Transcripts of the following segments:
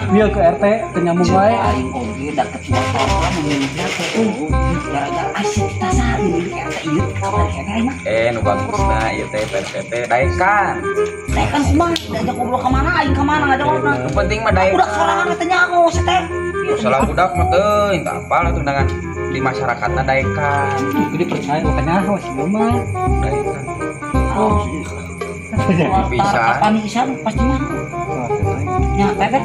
Biar ke RT teu nyambung wae. Aing oge da ketua korban memilihna teh oh gara-gara asyik kita saha milih RT ieu kamari keneh aing mah. Eh, nu bagusna ieu teh PRT teh daekan. Teh kan kumaha diajak ngobrol ka mana aing ka mana ngajak ngobrol. Nu penting mah daekan. Budak sorangan teh nyaho si teh. Salah budak mah teuing teu apal atuh dengan di masyarakatna daekan. Jadi percaya bukan nyaho sih mah. Daekan. Oh, Bisa. Kapan isan pasti nyaho. Nya teh.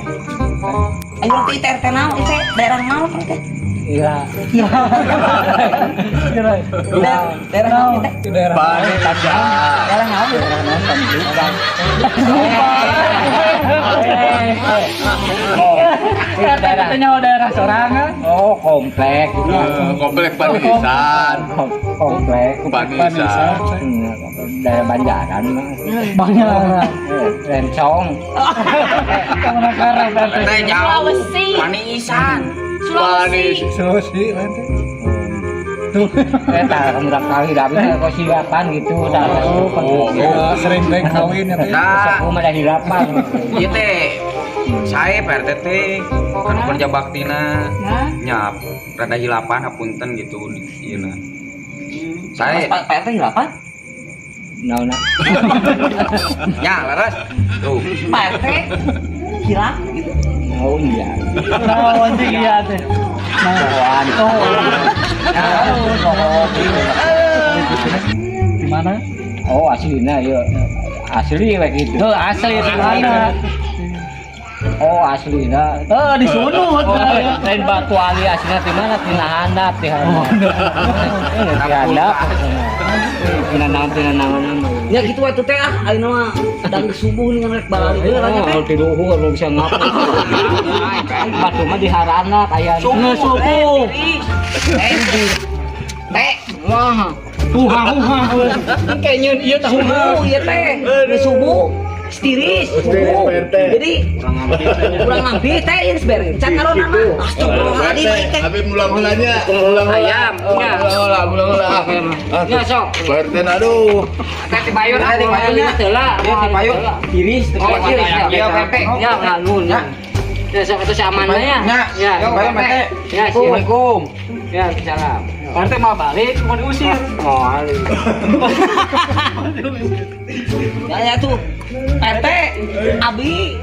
Ayo teh teh RT naon teh daerah naon teh? Iya. Iya. Iya. Daerah naon teh? Daerah. Pane kaca. Daerah naon teh? Daerah naon Panjukan. Daerah nyawa daerah sorangan. Oh, komplek gitu. Eh, komplek Panisan. Komplek. Panisan. Daerah Banjaran mah. Banjaran. Eh, Rencong. Kamana karang RT. Teh jauh. Sulawesi. Paniisan. Panis. Sulawesi lain teh. Tuh. Eh, tak murah kali tapi kok silapan gitu. Oh, Oh, oh, sering teh kawin ya teh. Nah, Aku mah ada hilapan. ieu teh saya PRT teh kan kerja baktina Nah, nya rada hilapan hapunten gitu ieu na. Saya Pak RT hilapan? Nah, nah. nya laras. Tuh. Pak RT hilap gitu. Oh iya. Nah, anjing iya teh. Pohon. Oh, di mana? Oh, aslinya ya. Asli kayak gitu. Oh, asli di mana? Oh, aslinya. Oh, di Sunut. Oh, lain batu ali aslinya di mana? Tina handap, di handap. Eh, di handap. Tina naon, tina naon. Ya gitu atuh teh ah ayeuna mah dan subuh nih rek balali heula nya teh. Oh, di luhur lu bisa ngapa. Batu mah diharana aya. Nggak subuh. Teh, Wah. Huha huha. Kayak nyeun ieu tah huha. subuh ieu teh. Geus subuh. Tiris, subuh. Jadi kurang ngambil teh ieu geus beres. Can ngarona mah. Astagfirullahaladzim aing teh. Abi mulang hulanya, mulang hula. Ayam, ya. Mulang hula, mulang hula. Ya sok. Pak RT aduh. Teh dipayun, teh dipayun heula. Ieu dipayun tiris. Oh, tiris ya. Iya, PRT. Ya, ngalun. Ya. Ya sok itu aman ya. Nya, Ya, dipayun PRT. Ya, siap. Assalamualaikum. Ya, salam. RT mau balik mau diusir. Oh, ali. Ya ya tuh. RT Abi